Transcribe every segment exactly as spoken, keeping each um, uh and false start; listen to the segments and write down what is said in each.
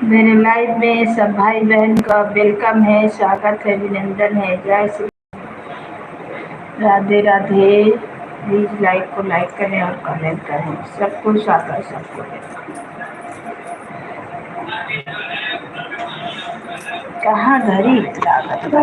मेरे live में सब भाई बहन का welcome है, स्वागत है, अभिनंदन है। जय श्री राधे राधे। Please like को like करें और comment करें। सबको स्वागत, सबको welcome। कहाँ घड़ी लागत बा?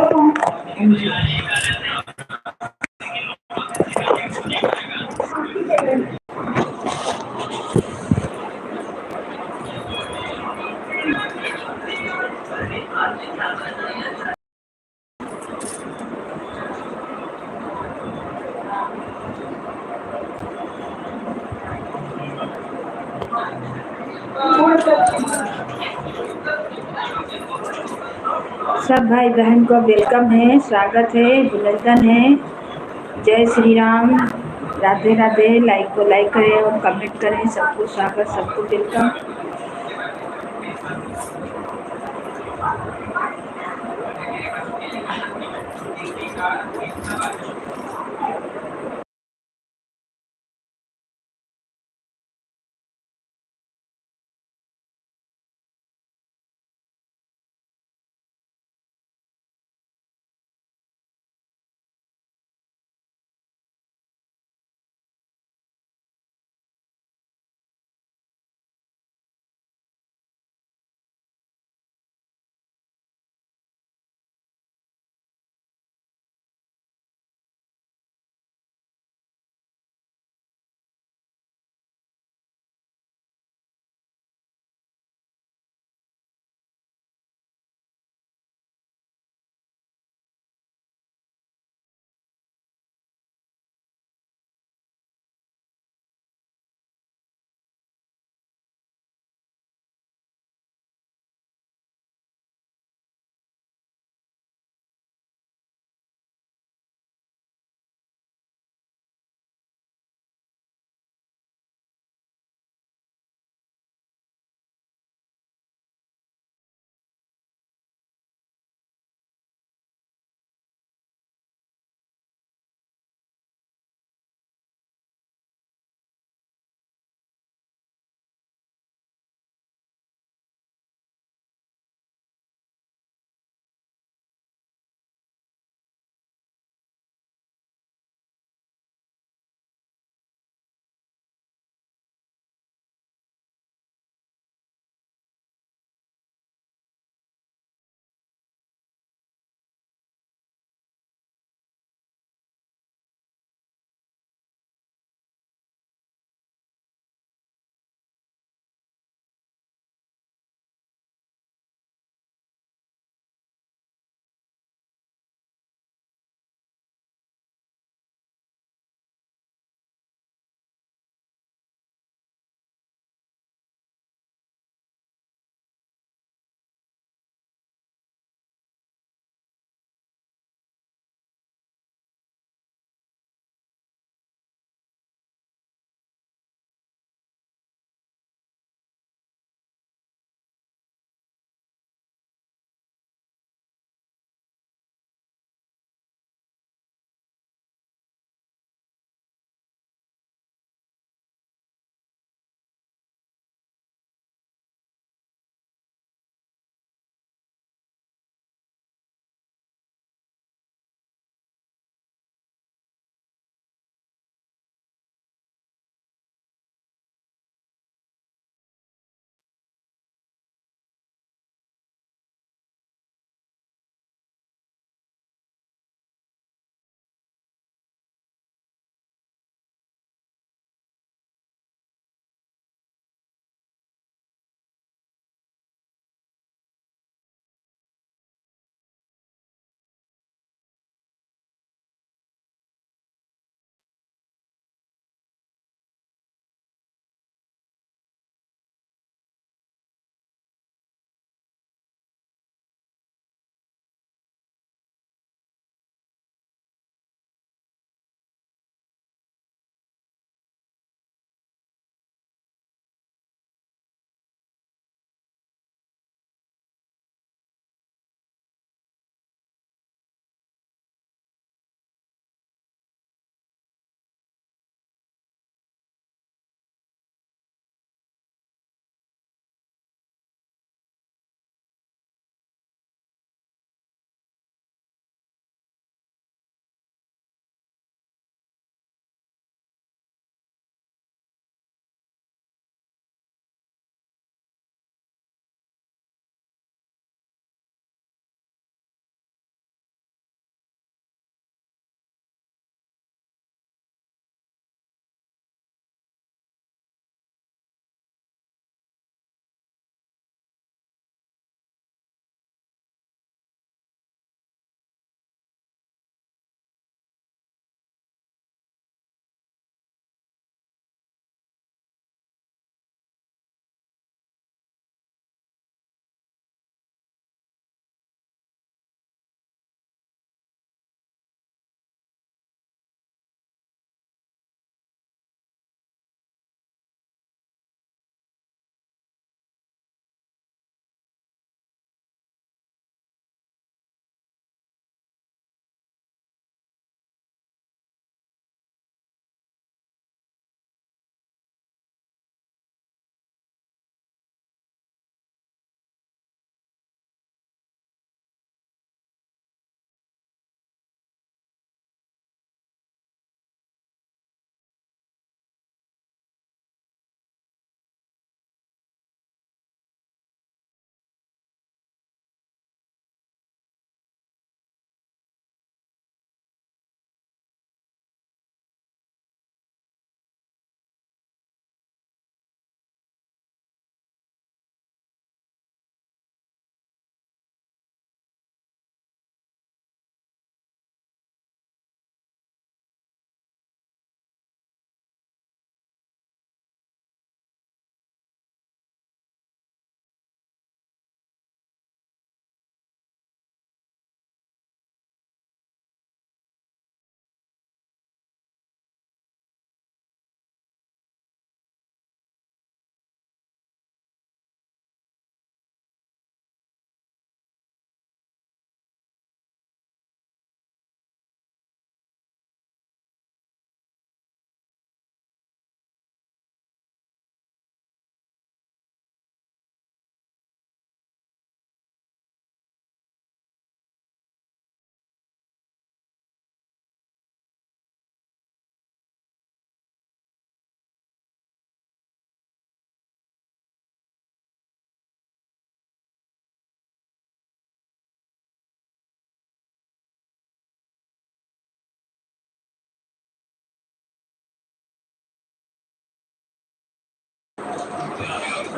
सब भाई बहन को welcome है, स्वागत है, अभिनंदन है। जय श्री राम, राधे राधे। Like को like करें और comment करें। सबको स्वागत, सबको welcome।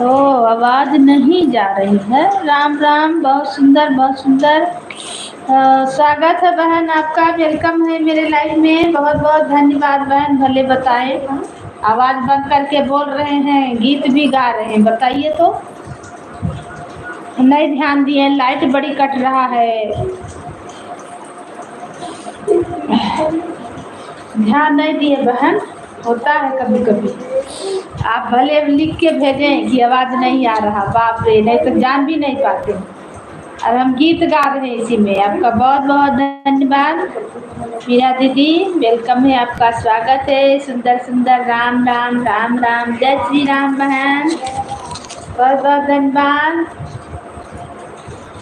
ओ, आवाज नहीं जा रही है। राम राम, बहुत सुंदर, बहुत सुंदर। अ, स्वागत है बहन आपका, welcome है मेरे live में। बहुत बहुत धन्यवाद बहन, भले बताएं, आवाज बंद करके बोल रहे हैं, गीत भी गा रहे हैं, बताइए तो। नहीं ध्यान दिए, light बड़ी कट रहा है। ध्यान नहीं दिए बहन, होता है कभी कभी। आप भले लिख के भेजें कि आवाज नहीं आ रहा, बाप रे, नहीं तो जान भी नहीं पाते। और हम गीत गा रहे हैं इसी में। आपका बहुत बहुत धन्यवाद मीरा दीदी, welcome है आपका, स्वागत है। सुंदर सुंदर राम राम, राम राम, जय श्री राम बहन, बहुत बहुत धन्यवाद।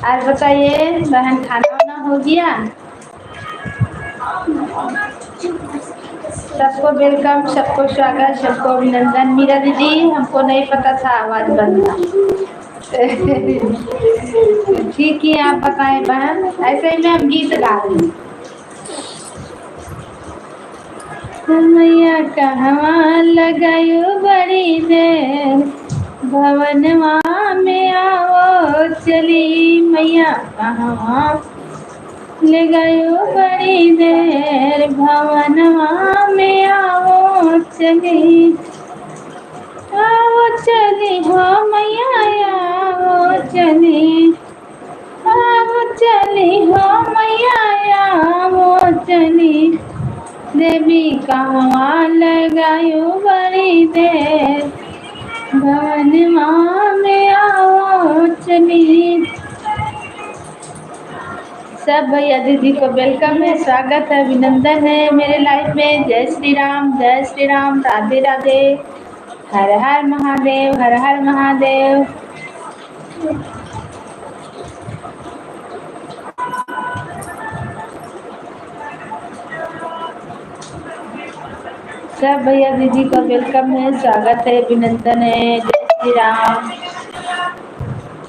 और बताइए बहन, खाना वाना हो गया? सबको welcome, सबको स्वागत, सबको अभिनंदन। मीरा दीदी, हमको नहीं पता था आवाज बंद था। ठीक है, आप बताएं बहन, ऐसे ही में हम गीत गा रहे हैं। मैया कहवा लगायो बड़ी देर, भवनवा में आवो चली। मैया कहवा लगायो बड़ी देर, भवनवा में आवो चली। आवो चली हो मैया, आवो चली। आवो चली हो मैया, आवो चली। देवी कहवा लगायो बड़ी देर, भवनवा में आवो चली। सब भैया दीदी को welcome है, स्वागत है, अभिनंदन है मेरे live में। जय श्री राम, जय श्री राम, राधे राधे, हर हर महादेव, हर हर महादेव। सब भैया दीदी को welcome है, स्वागत है, अभिनंदन है। जय श्री राम,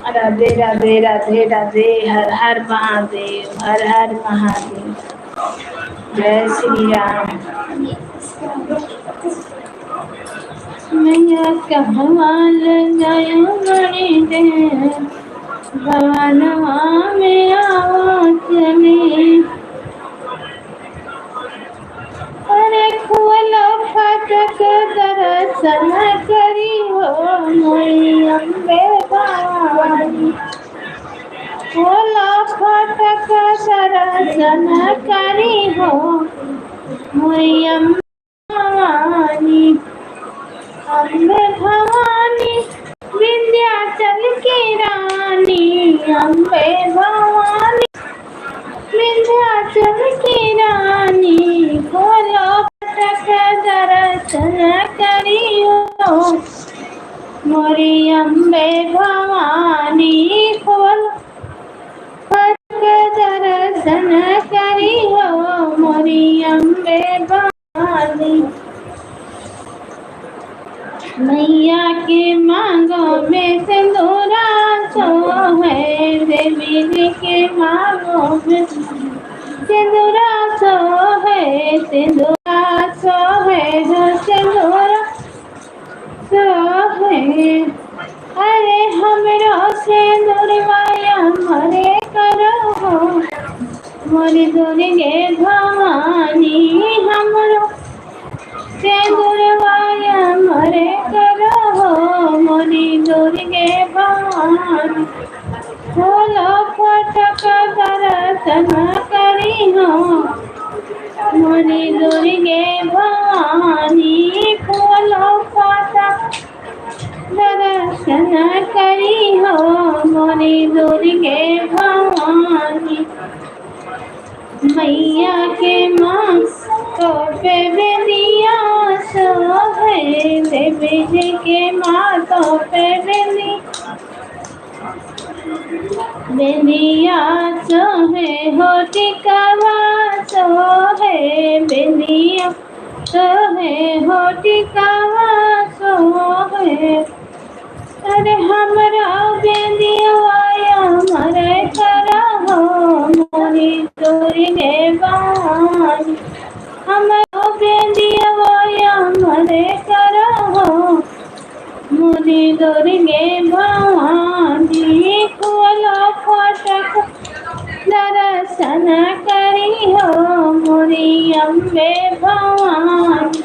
राधे राधे, राधे राधे, हर हर महादेव, हर हर महादेव। जय श्री राम। मैया कहवा लगायो बड़ी देर, भवनवा में आवो चली। अरे खोलो फाटक दर्शन करी हो मोरी अम्बे भवानी। खोलो फाटक दर्शन करी हो मोरी अम्बे भवानी। अम्बे भवानी विंध्याचल की रानी, अम्बे भवानी विंध्याचल की रानी, खोलो फाटक दर्शन करियो मोरी अम्बे भवानी। खोलो फाटक दर्शन करियो मोरी अम्बे भवानी। मैया के मांगो में सिंदूरा सोहे, देवी जी के मांगो में सिंदूरा सोहे, सिंदूरा सोहे हो सिंदूरा सोहे। अरे हमरो सिंदूरवा अमर करो हो मोरी दुर्गे भवानी, हमरो सिंदूरवा अमर करो हो मोरी दुर्गे भवानी। खोलो फाटक दर्शन करी हो मोरी दुर्गे भवानी, खोलो फाटक दर्शन करी हो मोरी दुर्गे भवानी। मैया के माथो पे बिंदिया सोहे, देवी जी के माथो पे बिंदिया, बिंदिया सोहे हो टिकावा सोहे, बिंदिया सोहे हो टिकावा सोहे। अरे हमरो बिंदिया अमर करो हो मोरी दुर्गे भवानी, हमरो बिंदिया अमर करो हो मोरी दुर्गे भवानी, खोलो फाटक दर्शन करी हो मोरी अम्बे भवानी।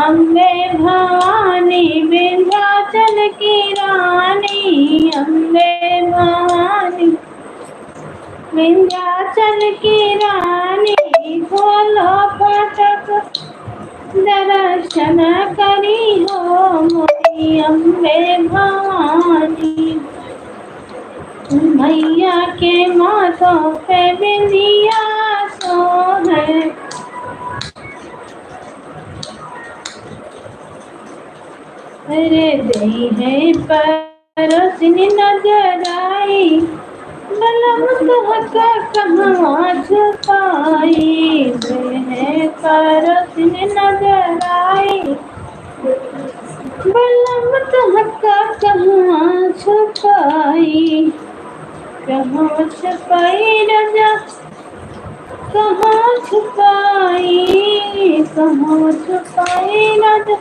अम्बे भवानी विंध्याचल की रानी, अम्बे भवानी विंध्याचल की रानी, खोलो फाटक दर्शन करी हो मोरी अम्बे भवानी। मैया के माथों पे बिंदिया सोहे। अरे दई है परोसिन नजर आई, बलम तोहका कहवा छुपाई। दई है परोसिन नजर आई, बलम तोहका कहवा छुपाई। कहवा छुपाई राजा, कहवा छुपाई, कहवा छुपाई राजा।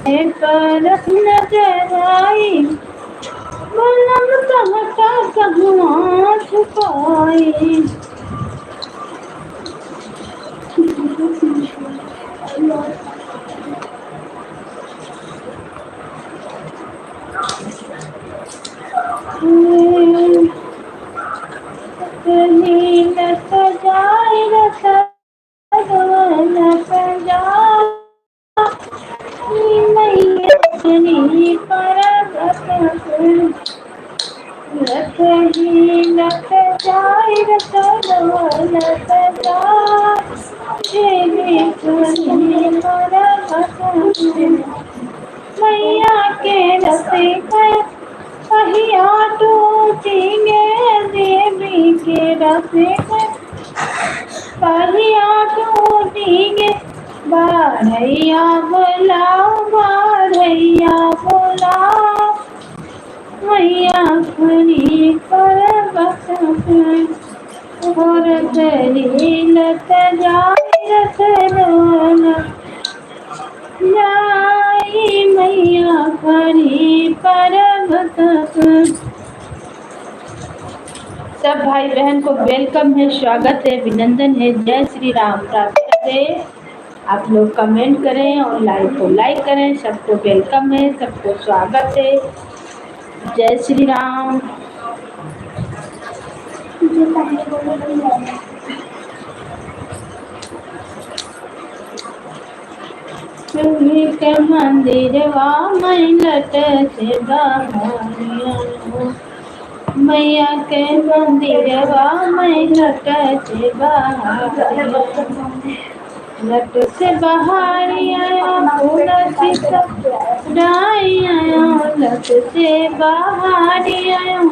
ए परोसिन नजर आई, बलम तोहका कहवा छुपाई। कहीं न सजाए रखा मैया के रस के पहिया टूटी गे, देवी के रस के पहिया टूटी गे, बढ़ैया बोलाओ, बढ़ैया बोलाओ। मैया खड़ी पर्वत पे, और करी लत जाए रथ रोना। जाई मैया खड़ी पर्वत पे। सब भाई बहन को welcome है, स्वागत है, अभिनंदन है। जय श्री राम। प्रार्थना है आप लोग comment करें और live को like करें। सबको welcome है, सबको स्वागत है। जय श्री राम। तुही के मंदिरवा में लट से बहारिया हो। मैया के मंदिरवा में लट से बहारिया हो। लट से बहारिया हो, फूल छितराई आयो, लट से बहारिया हो।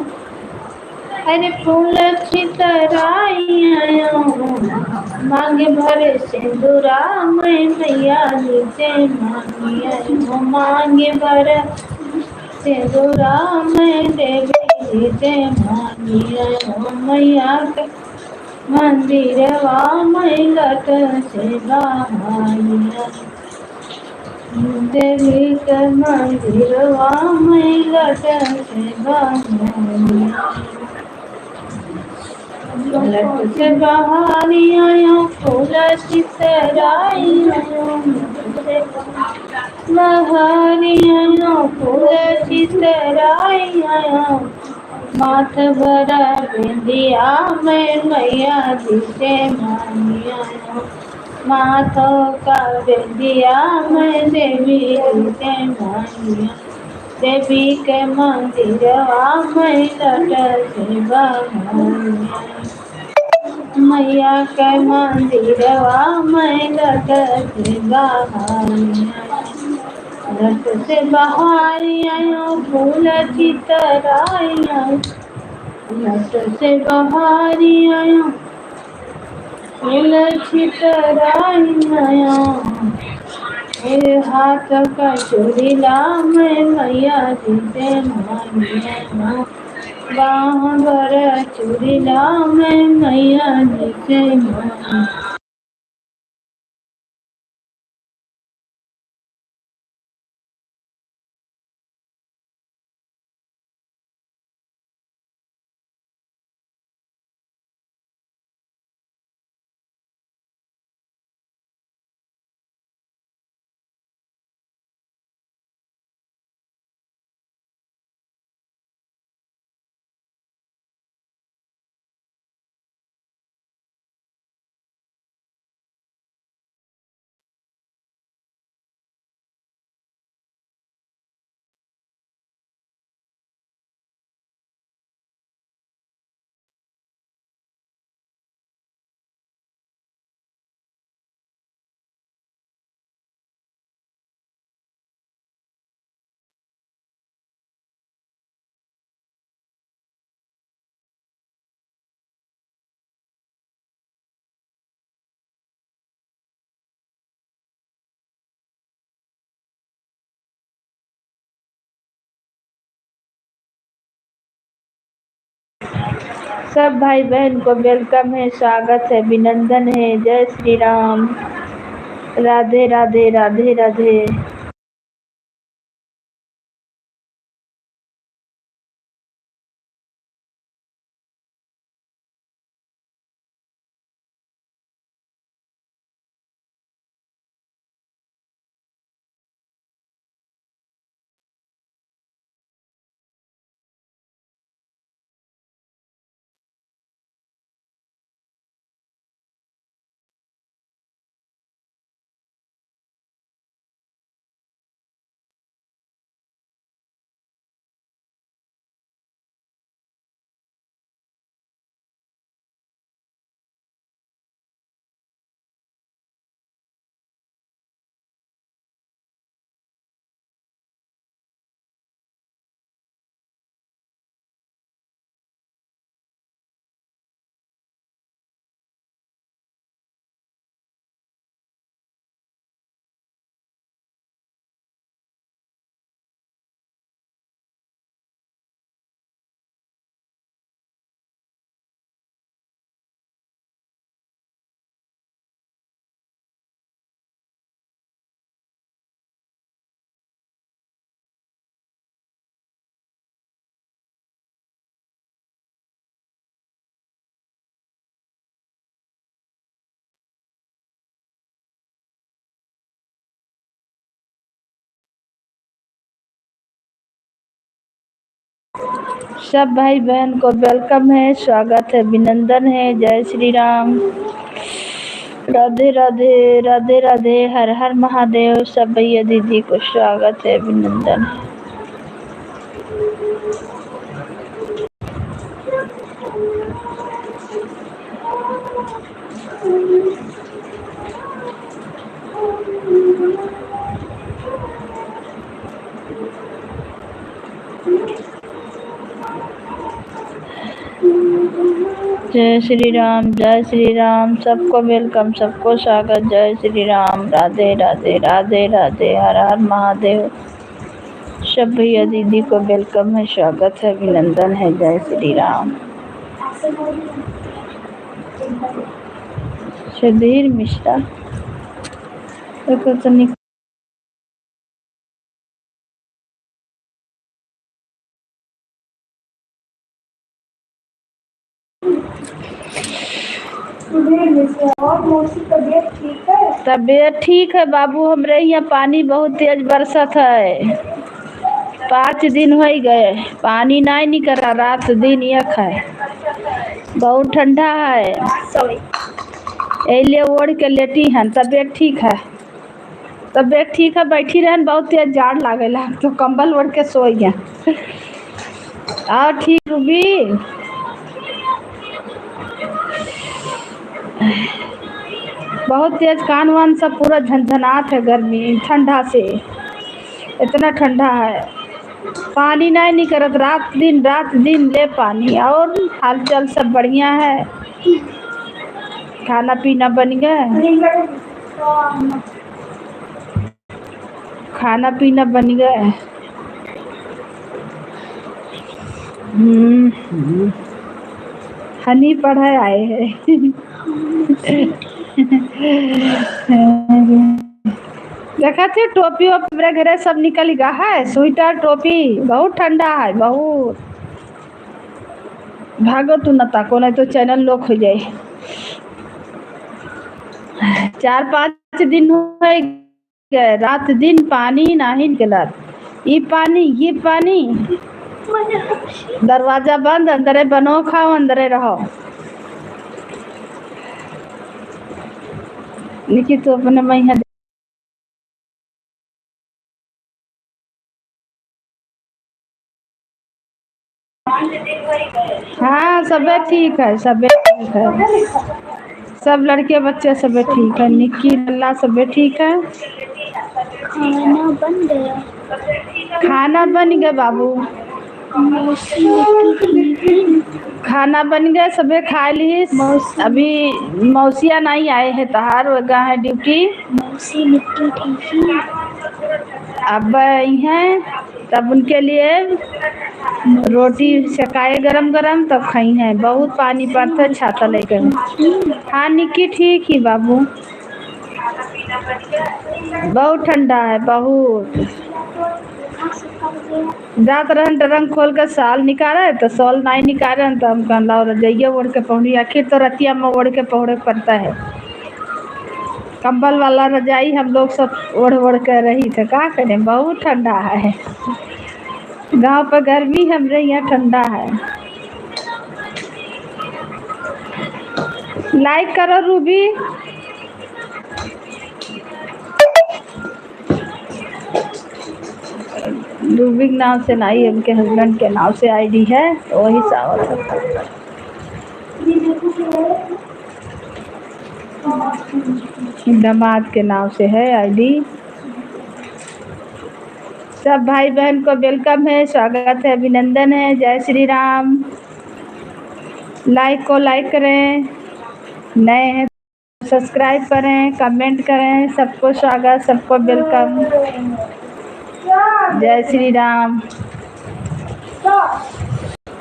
अरे फूल छितराई आयो, मांग भर सिंदूरा मैं मैया जी से मांगी आयो, मांग भर सिंदूरा मैं देवी जी से मांगी आयो। मैया के मंदिरवा मैं लट से बहारिया। देवी के मंदिरवा में लट से बहारिया। लट से बहारिया आयो, फूल छितराई आयो। बहारिया आयो, फूल छितराई आयो। माथ भर बिंदिया मैं मैया जी से मांगी आयो। माथो का बिंदिया मैं देवी जी से मांगी आयो। देवी के मंदिरवा में लट से बहारिया। मैया के मंदिरवा में लट से बहारिया। लट से बहारिया आयो, फूल छितराई आयो। लट से बहारिया आयो, फूल छितराई आयो। ए हाथ का चूड़ी ला मैं मैया जी से मांगी आयो। बांह भर चूड़ी ला मैं मैया जी से मांगी। सब भाई बहन को welcome है, स्वागत है, अभिनंदन है। जय श्री राम। राधे राधे, राधे राधे। सब भाई बहन को welcome है, स्वागत है, अभिनंदन है। जय श्री राम, राधे राधे, राधे राधे, हर हर महादेव। सब भैया दीदी को स्वागत है, अभिनंदन है। जय श्री राम, जय श्री राम, सबको welcome, सबको स्वागत। जय श्री राम, राधे राधे, राधे राधे, हर हर महादेव। सब भैया दीदी को welcome है, स्वागत है, अभिनंदन है। जय श्री राम। सुधीर मिश्रा, एकर तनी और मौसी तबीयत ठीक है? तबीयत ठीक है बाबू, हमरे यहाँ पानी बहुत तेज बरसत है, पाँच दिन होइ गए, पानी नाहीं निकला, रात दिन एक है, बहुत ठंडा है, एहिले ओढ़ के लेटी हन। तबीयत ठीक है? तबीयत ठीक है, बैठी रहन, बहुत तेज जाड़ लागेला, हम तो कंबल ओढ़ के सोई गए। और ठीक रूबी, बहुत तेज कान वान सब पूरा झनझनात है गर्मी ठंडा से, इतना ठंडा है, पानी नाहीं निकरत, रात दिन, रात दिन ले पानी। और हालचाल सब बढ़िया है? खाना पीना बन गए? खाना पीना बन गए? हम्म, हम्म। हनी पढ़े आए हैं। देखा थे टोपी ओपी मेरे घरे सब निकल गया है, स्वेटर टोपी, बहुत ठंडा है, बहुत। भागो तू न ताको, नहीं तो channel lock हो जाए। चार पाँच दिन हो गए, रात दिन पानी नाहीं निकलत। ई पानी, ये पानी। दरवाजा बंद, अंदरे बनो खाओ, अंदरे रहो। निकी तो अपने मैया हाँ, सबे ठीक है, सबे ठीक है। सब लड़के बच्चे सबे ठीक है, निक्की लल्ला सबे ठीक है। खाना बन गया। खाना बन गया बाबू। मौसी की खाना बन गया, सबे खा ली। मौसी। अभी मौसिया नहीं आए हैं तहार, वो गा है duty। मौसी निक्की ठीक है। अब आई हैं। तब उनके लिए रोटी सेकाए गरम गरम, तब खइहैं। बहुत पानी पड़त है, छाता लेके। हाँ निक्की, ठीक ही बाबू। बहुत ठंडा है, बहुत। जात रहन ट्रंक खोल के साल निकाले, तो साल नाहीं निकाले, तो हम कहन, "लाओ रजाइया ओढ़ के पहुँची।" आखिर तो रतिया में ओढ़ के पहुँचे पड़ता है। कंबल वाला रजाई हम लोग सब ओढ़ ओढ़ के रही थे, का करें, बहुत ठंडा है। गाँव पर गर्मी, हमरे यहाँ ठंडा है। Like करो रूबी। रूबी के नाम से नाहीं, उनके husband के नाम से I D है, तो वही से आवत है। दामाद के नाम से है I D। सब भाई बहन को welcome है, स्वागत है, अभिनंदन है। जय श्री राम। Like को like करें, नए हैं subscribe करें, comment करें। सबको स्वागत, सबको welcome। जय श्री राम।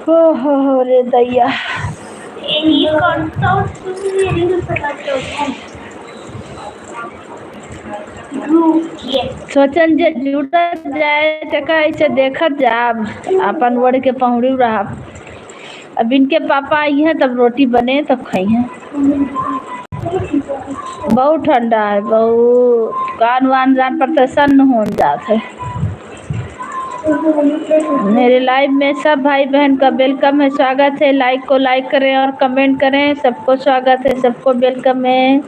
हो, हो, हो रे दैया। सोचन जे जुड़त जाए, तेका ऐसे देखत जाब, अपन ओढ़ के पहुँड़ी रहब। अब इनके पापा आई हैं, तब रोटी बने, तब खाई हैं। बहुत ठंडा है, बहुत। कान वान जान पर तो सन्न होन जात है। मेरे live में सब भाई बहन का welcome है, स्वागत है। Like को like करें और comment करें। सबको स्वागत है, सबको welcome है।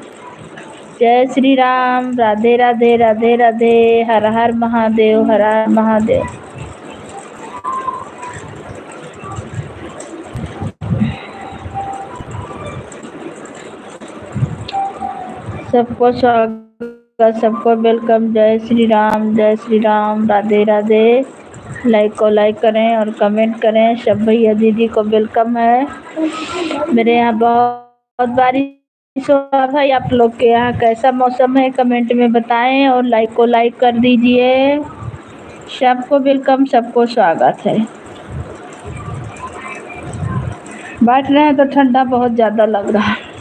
जय श्री राम, राधे राधे, राधे राधे, हर हर महादेव, हर हर महादेव। सबको स्वागत, सबको welcome। जय श्री राम, जय श्री राम, राधे राधे। Like को like करें और comment करें। सब भैया दीदी को welcome है। मेरे यहाँ बहुत बारिश हो रहा है, आप लोग के यहाँ कैसा मौसम है, comment में बताएं और like को like कर दीजिए। सबको welcome, सबको स्वागत है। बैठ रहे हैं तो ठंडा बहुत ज्यादा लग रहा है।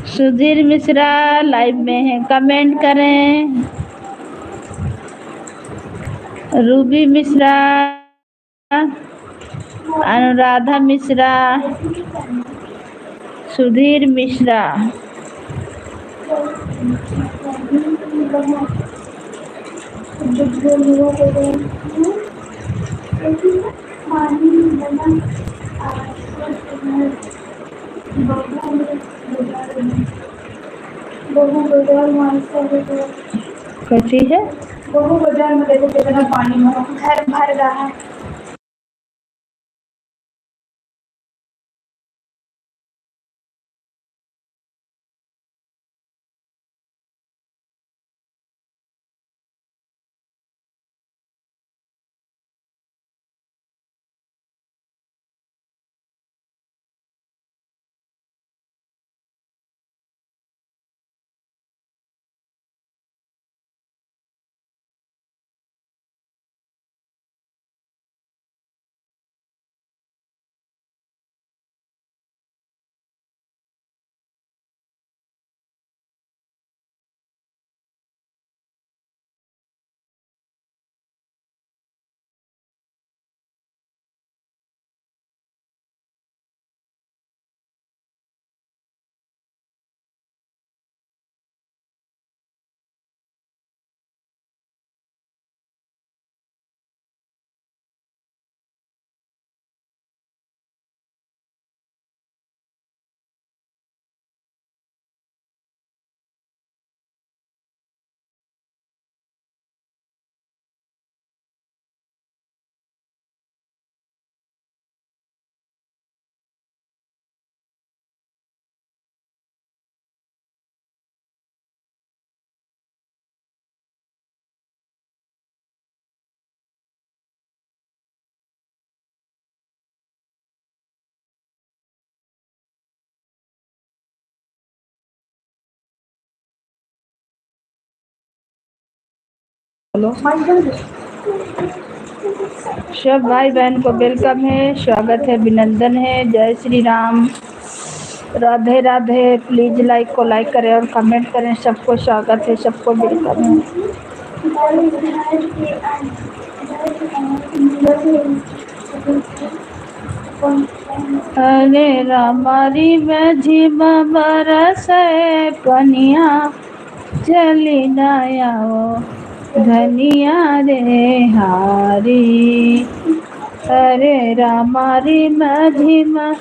सुधीर मिश्रा live में है, comment करें। रूबी मिश्रा, अनुराधा मिश्रा, सुधीर मिश्रा। कैसी है? बहू बाजार में देखो कितना पानी भरा, घर भर रहा है। सब भाई बहन को welcome है, स्वागत है, अभिनंदन है। जय श्री राम, राधे राधे। Please like को like करें और comment करें। सबको स्वागत है, सबको welcome है। अरे रामा री मझिमा बरसे पनिया, चली ना आवो धनिया रे हारी। अरे रामा री मझिमा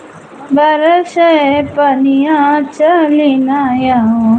बरसे पनिया, चली ना आवो।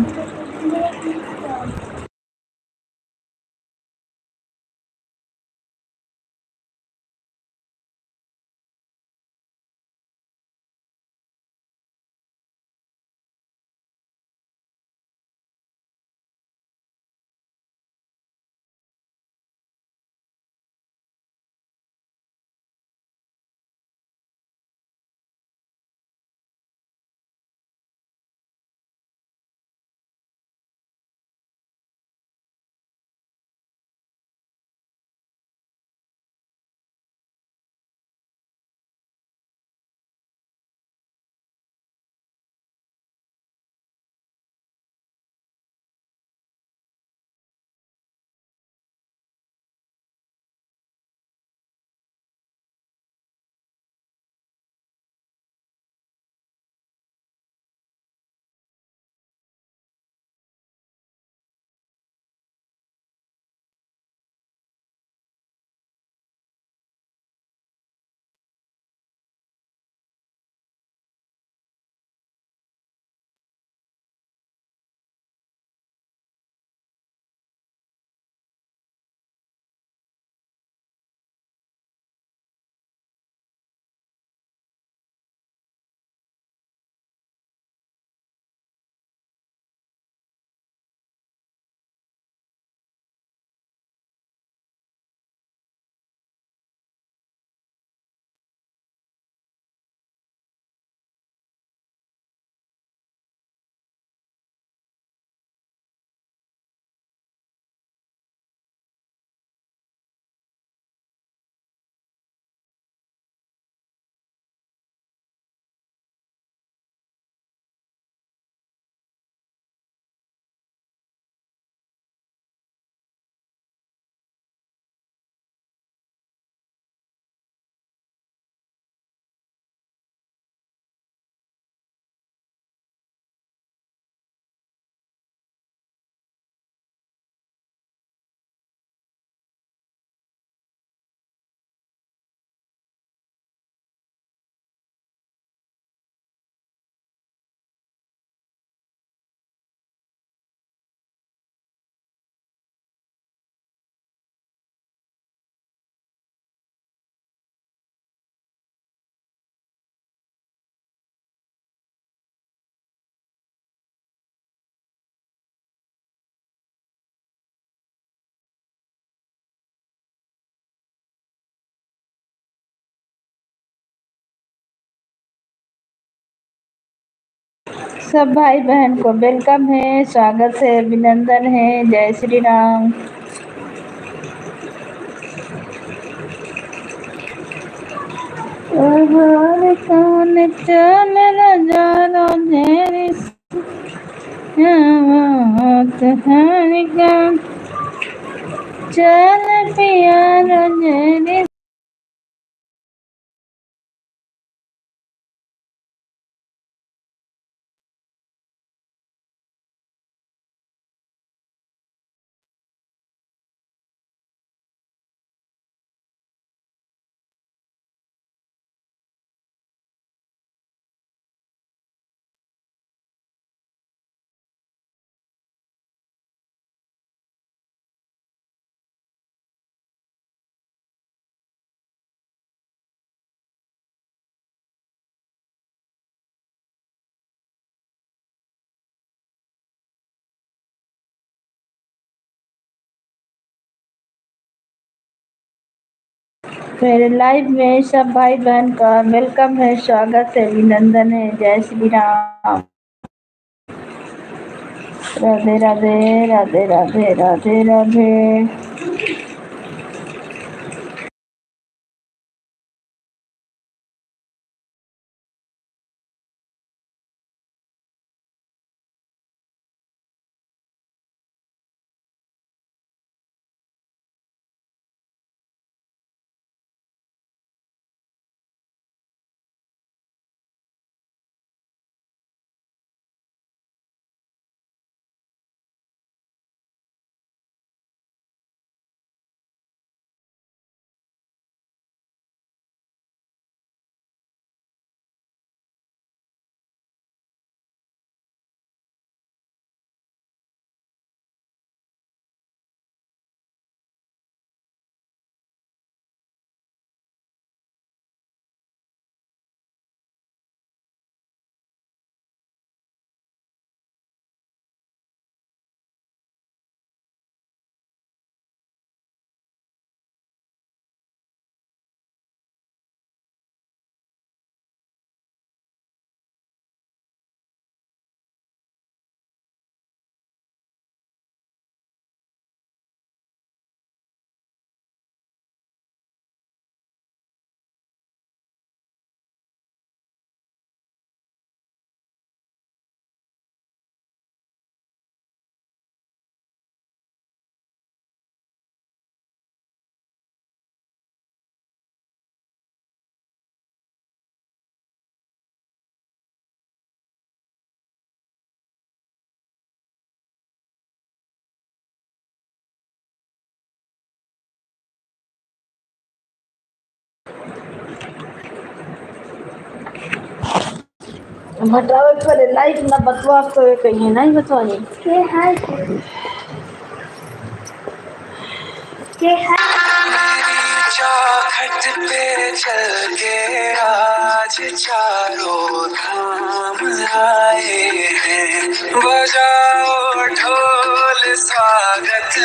सब भाई बहन को welcome है, स्वागत है, अभिनंदन है। जय श्री राम। तोहार कौन चाल राजा रोजे रे आवत हरिका, चल पिया रोजे रे। मेरे live में सब भाई बहन का welcome है, स्वागत है, अभिनंदन है। जय श्री राम। राधे राधे, राधे राधे, राधे राधे। भटरावे के पड़े, लाइट ना बतवा तो ये कहीं नहीं बतवानी। के है? के है? चौखट पे चल के आज चारों धाम आए हैं, बजाओ ढोल स्वागत